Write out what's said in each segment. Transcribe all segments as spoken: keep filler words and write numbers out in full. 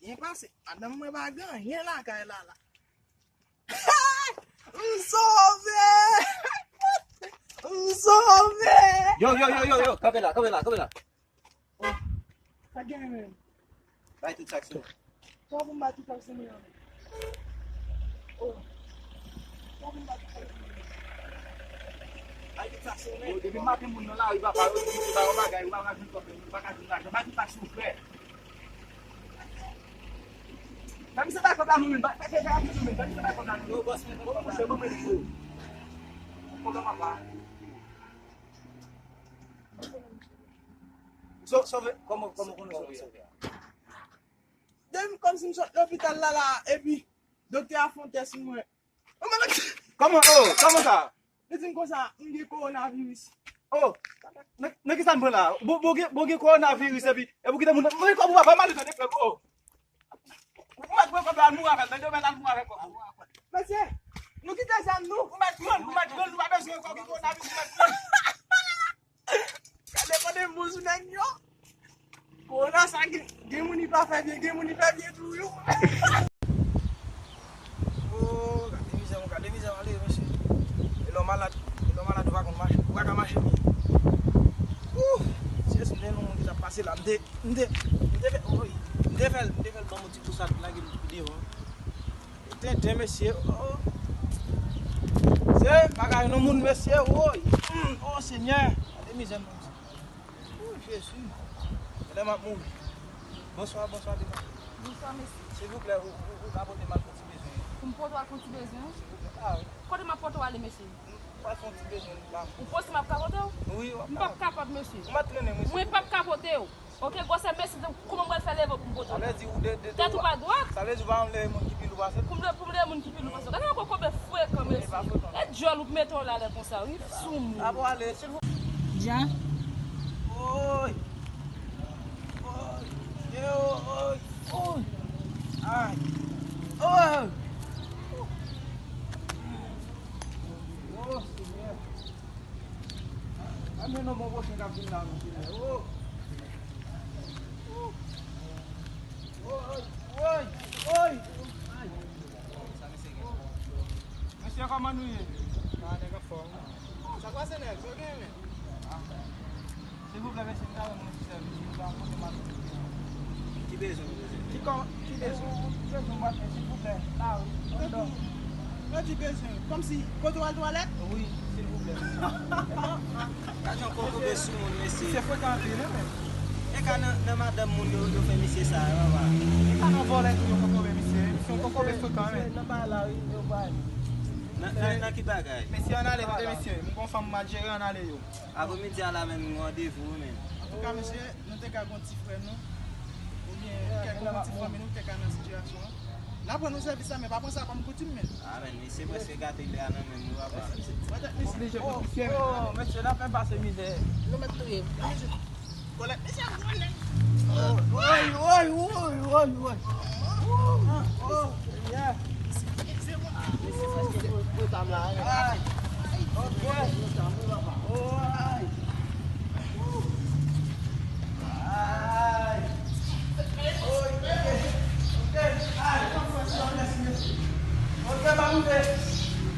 Byen pase. Madanm mwen pa gen anyen lakay la la. M sove! M sove! Yo, yo, yo, yo, yo, kanpe la, kanpe la, kanpe la. Oh, sa gen menm? Bay tout sa k sou. Sa pou m bay tout sa k sou mwen an? Oh. Sa pou m bay tout sa k sou mwen an? Bay tout sa k sou mwen. Yo, depi maten moun nan lari, papa, yo di se pa yon bagay, ou pa ka jwenn kòb, ou pa ka jwenn lajan. Bay tout sa k sou, frè. Ba misye bay kòb la nou menm, ba, ba, ba, ba misye bay kòb la nou. Yo, bòs mwen, bon, mouche, bon, mwen, yo. Kòb la papa. So, sove, kòman, kòman konnen sove a? Depi kòmsi m sot lopital la, la, epi doktè a fè yon tès sou mwen. Kòman, oh, kòman sa? Li di m konsa, m gen kowonaviris. Oh, nan, nan ki sa n pran la? Bon, bon, gen, bon, gen kowonaviris, epi, epi w kite moun nan. Mwen, kòb ou pa, pa mal tande frè m, oh. Ou mèt pran kòb la, al mouri avè l, men demen al mouri avè kòb ou. Mesye, nou kite zam nou. Ou mèt pran l, ou mèt pran l, nou pa bezwen kòb, gen kowonaviris, ou mèt pran l. Gade kòde m bon sou nèg yo. Kowona sa gen, gen moun li pa fè byen, gen moun li fè byen tou, yo. Oh, gade mizè, gade mizè, ale, mesye. E lè w malad, e lè w malad, ou pa konn mache, ou pa ka mache byen. Ouh, Jezi, m te yon moun ki t ap pase la, m te, m te, m te fè, woy, m te fè, m te fè l ban m yon ti pousad, lage m devan. Tenten, mesye, oh. Se bagay nan moun, mesye, woy. Mm, oh, Senyè. Gade mizè, non. Oh, Jezi. Gade m ap mouri. Bonswa, bonswa, devan. Bonswa, mesye. Silvouplè, ou, ou, ou ka pote m al fè yon ti bezwen. Pou m pote w al fè yon ti bezwen? Silvouplè. Ah, wi. Kote m ap pote w ale, mesye? M pral fè yon ti bezwen la. Ou panse m ap ka pote w? Wi, w ap ka pote. M p ap kapab, mesye. Ou mèt trennen, wi, silvouplè. Mwen p ap ka pote w. Ok, gwosè, mesye, kouman m pral fè leve pou m pote w? Sa vle di ou de, de, de, tèt ou pa dwat? Sa vle di ou pa janm leve moun ki pi lou pase w? Pou m leve, pou m leve moun ki pi lou pase w. Gade yon kokobe fre kanmenm. E pa fre kanmenm. E dyòl ou k mete w la lè konsa, wi, sou moun. Apre ale, silvouplè. Jan? Oy! Oy! Yo, oy! Oy! Ay! Oy! Oh, Senyè! Anmè non, bon pwochen k ap vin la, non, Senyè. Oh! Oh! Oy! Oy! Oy! Ay! Mesye, kòman nou ye? Ah, nèg anfòm. Sa k pase, nèg? Sa w genyen, men? Silvouplè, mesye, m ta renmen yon ti sèvis. M ta renmen yon ti sèvis. Ki bezwen ou bezwen? Ki kò-, ki bezwen? Ou, ou bezwen mwen, silvouplè. La, wi. Anndan. Mwen di bezwen. Kòmsi, kote w al twalèt? Wi, silvouplè. Gad yon kokobe sou moun, mesye. Misye frekan anpil, wi, men. E ka nan, nan madanm moun yo, yo fè misye sa, papa. E ka nan vòlè tou yo kokobe misye. Misye yon kokobe frekan, men. Nan bagay la, wi, yo bay. Nan, nan, nan ki bagay? Mesye, ann ale, tande, mesye. M gon fanm m al jere, ann ale yo. Apremidi a la menm, m gen randevou, wi, men. Antouka, mesye, nou te ka gon ti frè nou, oubyen kèk gon ti fanmi nou ki te ka nan sitiyasyon an. N a pran nou sèvis la, men pa pran sa kòm koutim, men. Ah, men, misye prèske gate lè a nan men nou, papa. Oblije pou misye, men. Oh, mesye, n ap fè pase mizè. Nou mèt touye. Kòlèt, mesye, ap goumen. Woy, woy, woy, woy, woy. Oh, Senyè. Mesye, prèske pran, pran zam la, hein. Ay. Ok. Pran zam, wi, papa. Oh, ay. Ay. Ok, ok, ok. Ay, pran zam, mèsi, mesye. Ok, pa moute.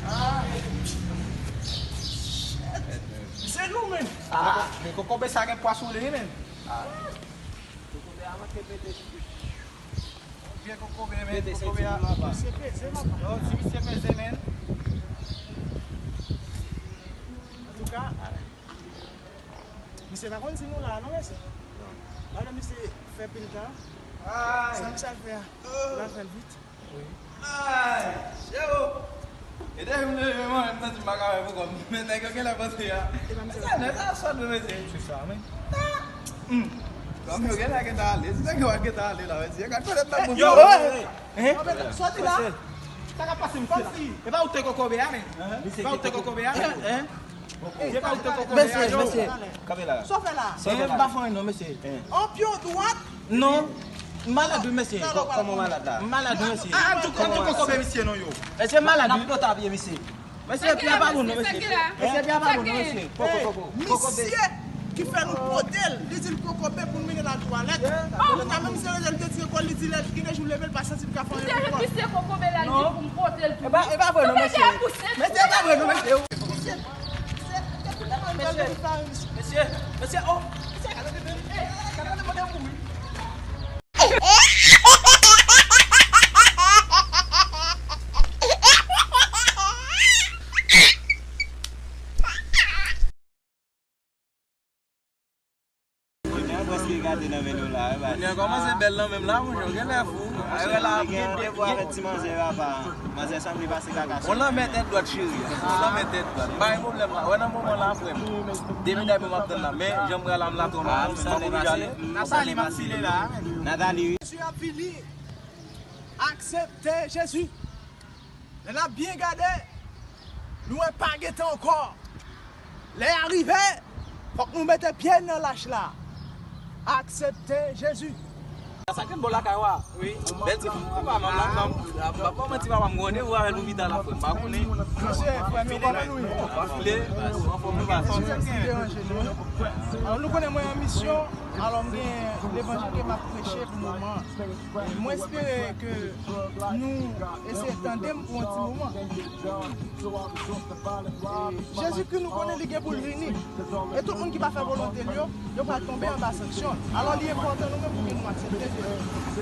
Ay. Se nou menm. Ah, men kokobe sa gen pwa sou li, men. Ah. Kokobe a manke pete. Vye kokobe, men, kokobe a. Misye peze, papa. Yo, ti misye peze, men. Antouka, misye pa konn si nou la, non, mesye. Madan misye fè pil tan. Sa misye al fè a, l al fè l vit. Ay, Jero! E depi m leve, mwen menm, m santi m pa ka wè pou kò m. Men nèg yo genlè panse a. Mesye, nèg sa sòt vre, mesye. Se sa, men. Kòm yo genlè gentan ale. Si nèg yo pa t gentan ale la, mesye, yo ka konnen nan moun yo. Yo! Hein? Sòti la. Sa k ap pase, mesye, la? E pa ou te kokobe a, men? E pa ou te kokobe a, men? Hein? E pa ou te kokobe a, mesye, yo? Mesye. Kanpe la. Sa w fè la? Hein? M pa fè anyen non, mesye. An pye w dwat. Non. M malad wi, mesye. Kò-, kòman w malad la? M malad wi, mesye. Ah, ah, tou, tou kokobe misye non, yo. Mesye malad wi. N ap plote a pye misye. Mesye, pye a pa bon non, mesye. Mesye, pye a pa bon non, mesye. Koko, koko, koko, misye. Ki fè nou pote l. Li di l kokobe pou n mennen l al twalèt. Kounye a, menm si l te tire kò l, li di lè gen de jou l leve, l pa santi l ka fè anyen pou kò l. Li se kokobe la, li di pou m pote l tou. E pa, e pa vre non, mesye. Mesye, e pa vre non, mesye. Mesye, mesye, mesye, oh. Mesye, gade, gade, gade, gade, gade, gade, gade, Mwen prèske gate nan men nou la, wi, baz. Kounye a kòmanse bèl nan menm la, monchè, w genlè fou. Monchè, li gen devwa avèk ti manzè yo apa. Manzè sanble pase kaka sou. On lanmè tèt dwat, cheri. On lanmè tèt dwat. M pa gen pwoblèm la. Wè nan moman la, frè m. Depi dèmen m ap tann la. Men, jan m pral la, m la twò mal. M pa konn kote ale. Nathalie, m ap file la. Nathalie, wi. Jezi ap vini. Aksepte Jezi. Lè n ap byen gade, nou wè pa gen tan ankò. Lè a rive, fòk nou mete pye n nan lach la. Aksepte Jezi. Sa k bò lakay ou a? Wi. Bèl ti fanm, papa, manman, manman, papa, manman, ti papa, m konnen ou avè Louvita la, frè m, pa konnen. Mesye, frè m, ou pa konn wi. Pa file, anfòm ou pa file. Alò, nou konnen mwen an misyon, alò m gen levanjil ke m ap preche pou moman an. Mwen espere ke nou eseye tande m pou yon ti moman. E Jezikri, nou konnen li gen pou l vini. E tout moun ki pa fè volonte l yo, yo pral tonbe anba sanksyon. Alò, li enpòtan nou menm pou ke nou aksepte Jezi.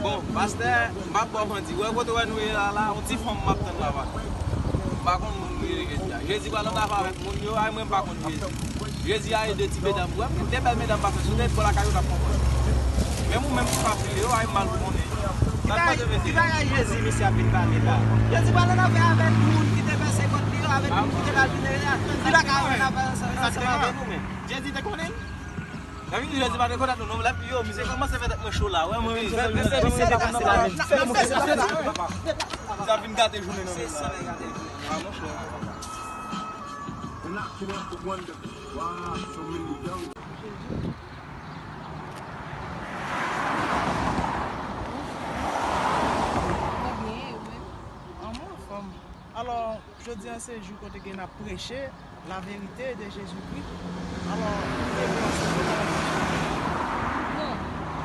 Bon, pastè, m ap ba w manti. Wè kote wè nou ye la, la, yon ti fanm m ap tann la, pa. M pa konn moun nou ye, Jezi a. Jezi pral anba avèk moun yo, ay, mwen, m pa konn Jezi. Jezi a ede ti medam. Wè, m gen de bèl medam pase sou nèt bò lakay yo t ap konprann. Menm ou menm ki pa file yo, ay mal pou konnen. Sa k pase, mesye? Ki bagay Jezi misye ap vin pale la? Jezi pale nan afè avèk moun ki te pèse kont li yo, avèk moun ki te maltrete li a. Ki lakay yo nan afè ansanm avèk nou menm? Jezi te konnen l? Nan vin Jezi pa te konnen nou non. Lè yo, misye kòmanse fè tèt mwen cho la. Wè, mwen menm, se sa. Misye ap vin gate jounen nan menm la. Ah, monchè. Knocking at the window. Why so many young Mwen byen, e ou menm? An, mwen anfòm. Alò, jodi a se jou kote ke n ap preche la verite de Jezikri. Alò, nou dwe kòmanse. Non,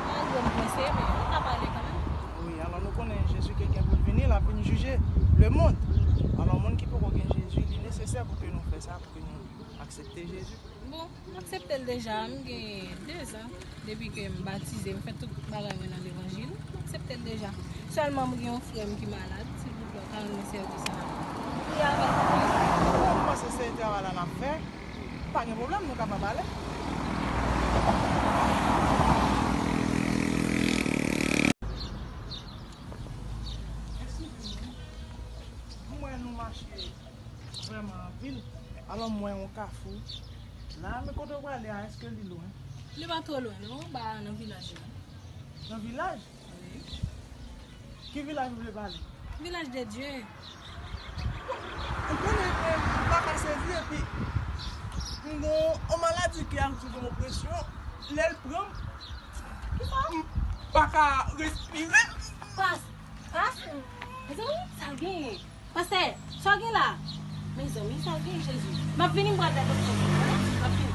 pa yon gwo m prese, men ou ka pale kanmenm. Wi, alò nou konnen Jezi ke gen pou l vini, l ap vin jije lemonn. Alò, moun ki poko gen Jezi, li nesesè pou ke nou fè sa, pou ke nou aksepte Jezi. Bon, m aksepte l deja, m gen dezan depi ke m batize, m fè tout bagay mwen nan levanjil. M aksepte l deja. Sèlman m gen yon frè m ki malad, silvouplè, w ka rann mwen sèvis sa. Ou priye avè l pou mwen? Bon, m panse se travay la n ap fè. Pa gen pwoblèm, nou kapab ale. M wè nou mache vrèman anpil. Alò, m wè yon kafou la, men kote w prale a, èske li lwen? Li pa twò lwen, non, ba nan vilaj la. Nan vilaj? Wi. Ki vilaj ou vle pale? Vilaj de Dye. Ou konnen, eh, m pa ka sezi, epi m gon yon maladi ki ap sou yon presyon. Lè l pran m, m pa ka respire. Pas, pas, mezanmi, sa l genyen? Pastè, sa w gen la? Mezanmi, sa w gen, Jezi? M ap vini, m pral fè doktè. M ap vini.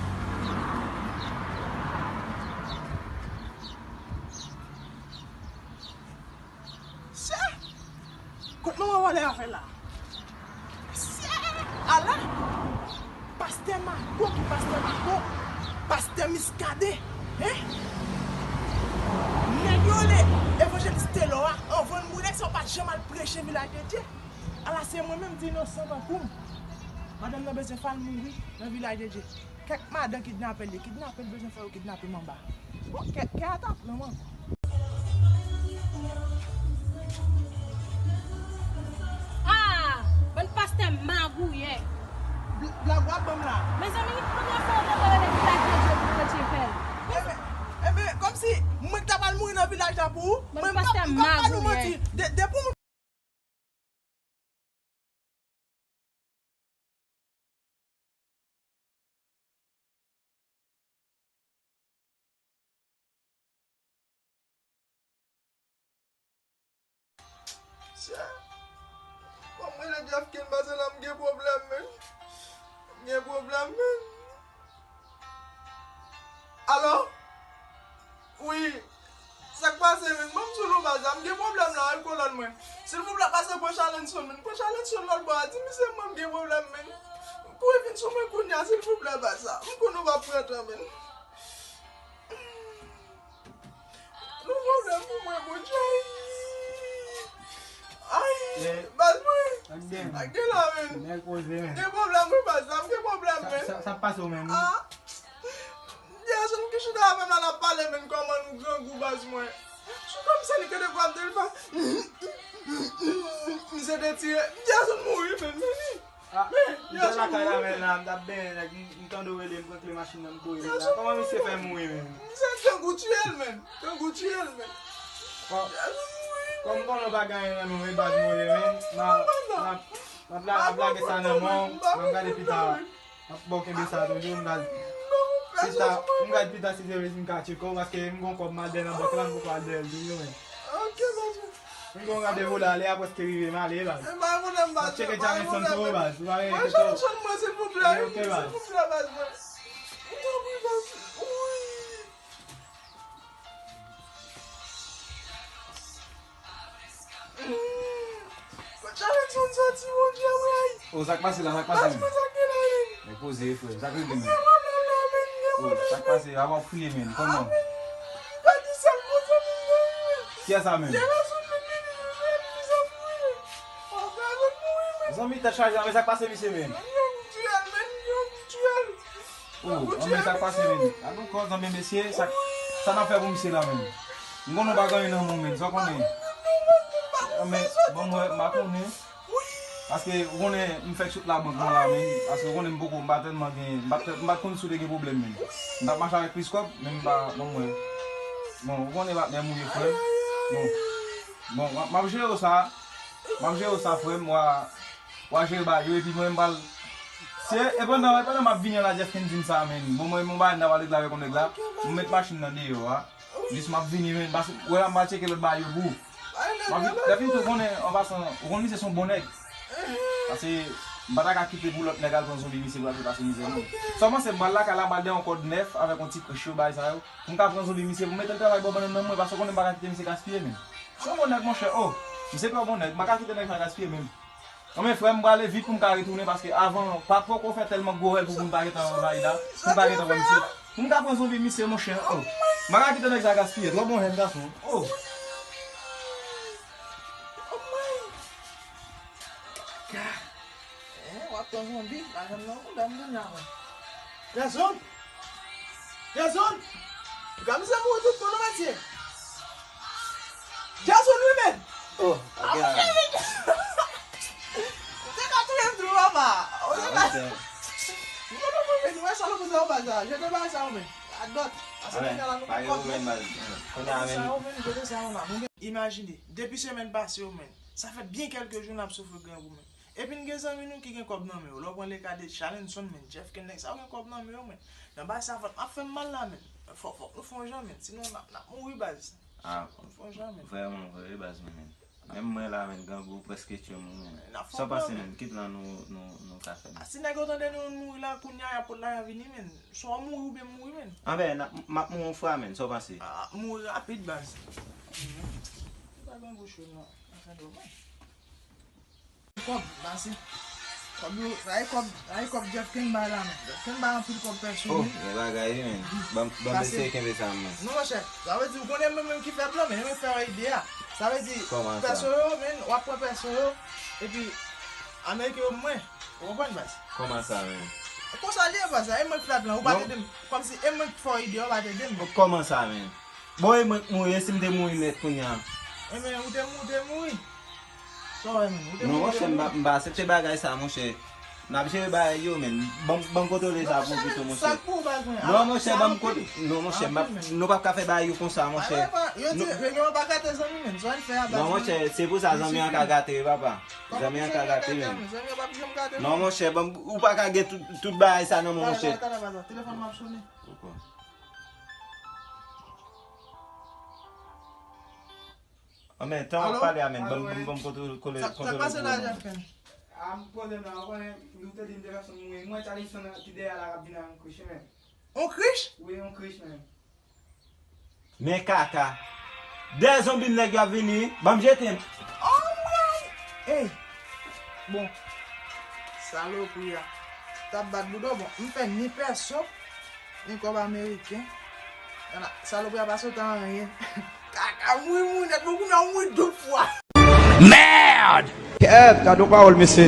Sè! Kot manman w ale avè la? Sè! Ala! Pastè Mako ki pastè Mako, pastè Miskaden, hein? Nèg yo rele evanjelis Telò a, anvan l mouri, nèg sa yo pa t janm al preche vilaj de Dye. Ala se mwen menm ti inosan tankou m. Madanm nan bezwen fè l mouri nan vilaj de Dye. Kèk madan kidnape l, kidnape l bezwen fè yo kidnape m anba. Bon, kè, kè a t ap pran m ankò. Ah! Bann pastè magouyè. Bl-, blag w ap ban m la. Mezanmi, premye fwa w te rele vilaj de Dye pou kretyen fè l. Enben, enben, kòmsi mwen ki ta pral mouri nan vilaj la pou ou? Bann pastè magouyè. Mwen m p ap, m p ap ba nou manti. De, depi w Chè, ban m rele Jeffkin, paske la m gen pwoblèm, men. M gen pwoblèm, men. Silvouplè, pase pran Chalenson, men. Pran Chalenson lòt bò a. Di misye mwen m gen pwoblèm, men. Kouri vin sou mwen kounye a, silvouplè, pase. M konnen w pa pran tan, men. Nou pwoblèm pou mwen, Bondye. Ay, baz mwen. Ak gen la, men. Gen pwoblèm, wi, baz la. M gen pwoblèm, men. Sa, sa pase w menm? Ah. Dyazon ki chita avè m la, l ap pale, men, kòman nou grangou, baz mwen. Sou kòm se li ke de vwa m te li pa. Misye te tire. Dyazon mouri, men, men li. Ah, m te lakay la, men, la, m t ap benyen, nèg, m, m tande w rele, m pran kle machin nan, m kouri la. Kòman misye fè mouri, men? Misye grangou tiye l, men. Grangou tiye l, men. Dyazon mouri, men. Kòm konnen w pa gen anyen nan men w, e baz mwen ye, men. M a, m a, m ap la, m ap lage sa nan men w, m ap gade pita. M ap ba w kenbe sa toujou, m gad pita, m gad pita si se vre si m ka tcheke w, paske m gon kòb m al dèyè nan bank la, m poko al dèyè l toujou, men. Ok, baz. M gon randevou la, lè a prèske rive, m ale, baz. M ap tcheke Chalenson pou ou, baz. Ou pa rele tete w. Mwen, Chalenson mwen, silvouplè, wi, silvouplè, baz mwen. M tanpri, baz. Wi. Kot Chalenson soti, Bondye, wi. O, sa k pase la, sa k pase, men? Baz mwen, sa k gen la, men? Men poze, frè, sa k regle, men? Gen pwoblèm la, men, gen pwoblèm, men. O, sa k pase? Avan w kriye, men, kòman? Ah, men, m pèdi sèl bon zanmi m nan, wi, men. Kiyès sa, men? Dyazon vin vini, men, men, men, sa mouri, men. O, Dyazon mouri, men. Zanmi tèt chaje, men, sa k pase, misye, men? Men, yo, m tiye l, men, yo, m tiye l. Oh, anmè, sa k pase, men? Gad yon kò zanmi mesye, sa, sa n ap fè pou misye la, men? M konnen w pa gen anyen nan men w, men, sa w konnen? Anmè, bon, mwen, m pa konnen. Paske, ou konnen, m fèk sot labank mwen la, men. Paske, ou konnen, m poko, m pa tèlman gen, m pa t, m pa t konn si w te gen pwoblèm, men. M t ap mache avèk plis kòb, men m pa, bon, mwen. Bon, ou konnen, patnè m ou ye, frè m. Bon. Bon, m ap, m ap jere w sa. M ap jere w sa, frè m. W a, w a jere bagay yo, epi mwen, m pral. Se, e pandan, e pandan m ap vini an la, Jeff Ken di m sa, men. Bon, mwen, m gon bagay m ta pral regle avèk yon nèg la. M met machin nan deyò a. Jis m ap vini, men. Paske, wè la, m pral tcheke lòt bagay yo pou ou. M ap vin, lè vin tou, konnen, an pasan, ou konn misye se yon bon nèg. Paske, m pa ta ka kite pou lòt nèg al pran zonbi misye pou l al fè pase mizè, non. Sa w panse, m pral lakay la, m pral dèyè yon kòd nèf avèk yon ti krich yo, bagay sa yo. Pou m ka pran zonbi misye, pou m mete l travay bò bannann nan mwen, paske ou konnen m pa ka kite misye gaspiye, men. Se yon bon nèg, monchè, oh. Misye twò bon nèg, m pa ka kite nèg sa gaspiye, men. Anmè, frè m, m prale vit pou m ka retounen, paske avan, pa poko fè tèlman gwo rèl pou moun pa gentan anvayi la, pou m pa gentan wè misye. Pou m ka pran zonbi misye, monchè, oh. M pa ka kite nèg sa gaspiye, twò bon jèn gason, oh. Eh, w ap pran zonbi, lajan m nan bouda m kounye a, mwen. Jason! Jason! Gad misye mouri tout bon non, mesye. Jason, wi, men! Oh, ok, la. Ou te ka touye m tou, papa. Ou te ka. Mwen, mwen, mwen, mwen, sa nou fè sa, ou pa sa. Je te bay sa, ou, men. Adòt. Ase men la, nou pa kòb, men. Kounye a, men. Sa, ou, men, je te sa, ou, la. Imajine, depi semèn pase, ou, men. Sa fè byen kèlke jou n ap soufri grangou, men. Epi n gen zanmi nou ki gen kòb nan men yo. Lè w pran leka de Chalenson, men, Jeff Ken, nèg sa yo gen kòb nan men yo, men. Nan bagay sa, fòk ap fè m mal la, men. Fòk, fòk nou fè yon jan, men. Sinon, n ap, n ap mouri, baz. Ah, fòk nou fè yon jan, men. Vrèman vre, wi, baz mwen, men. Menm mwen la, men, grangou prèske tchwe m, men. Sa pase, men, kit lan nou, nou, nou ka fè, men. Ah, si nèg yo tande nou mouri la, kounye a, y ap pot lajan vini, men. Swa w mouri oubyen m mouri, men. Anben, n ap, m ap mouri yon fwa, men, sa w panse? Ah, mouri rapid, baz. Pa gen gwo chou, non. Anfen, dòmi. Kòb, pase. Kòb yo, sa e kòb, sa e kòb Jeff Ken bay la, men. Jeff Ken bay anpil kòb pèso, oh, men. Gen bagay, wi, men. Ban m, ban m eseye kenbe sa, men. Non, monchè, sa vle di, ou konnen mwen menm ki fè plan, men mwen fè ide a. Sa vle di, pèso yo, men, w ap pran pèso yo, epi Ameriken yo mwen. Ou konprann, baz? Kòman sa, men? Konsa li ye, baz, e mwen ki fè plan, ou pa t ede m. Kòmsi e mwen ki fè ide a, ou pa t ede m. Kòman sa, men? Bon, e mwen k mouri, e si m te mouri nèt kounye a? Enben, ou te mou-, ou te mouri. Sa w wè, men? Ou te mouri, ou te mouri. Non, monchè, m pa, m pa aksepte bagay sa, monchè. N ap jere bagay yo, men. Ban m, ban m kontwole sa pou pito, monchè. Sa k pou ou, baz mwen? Non, monchè, ban m kontwole. Non, monchè, m pa, nou p ap ka fè bagay yo konsa, monchè. Yo di, yo pa ka te zanmi, men. Sa w fè a, baz mwen? Non, monchè, se pou sa zanmi an ka gate, wi, papa. Zanmi an ka gate, men. Zanmi an p ap janm gate, non. Non, monchè, ban m, ou pa ka gen tout, tout bagay sa nan men w, monchè. Talè, talè, talè, baz, telefòn mwen ap sonnen. Poko. Anmè, tan w ap pale a, men, ban m, ban m, ban m kontwole, kontwole, kontwole gwo, men. A, m poze m la, ou konnen, nou te di m te fè sou mwen. Mwen, Chalenson ki dèyè la, k ap vin ak yon krich, men. Yon krich? Wi, yon krich, men. Men kaka. Dèyè zonbi m nèg yo ap vini, ban m jete m. Ey! Bon, salopri a t ap bat bouda w. Bon, m fè ni pèso, ni kòb ameriken. Ala, salopri a pa sot anyen. Kaka mouri, mouri nèt, bon, kounye a w mouri de fwa. Merde! Kèt, gade yon pawòl, mesye.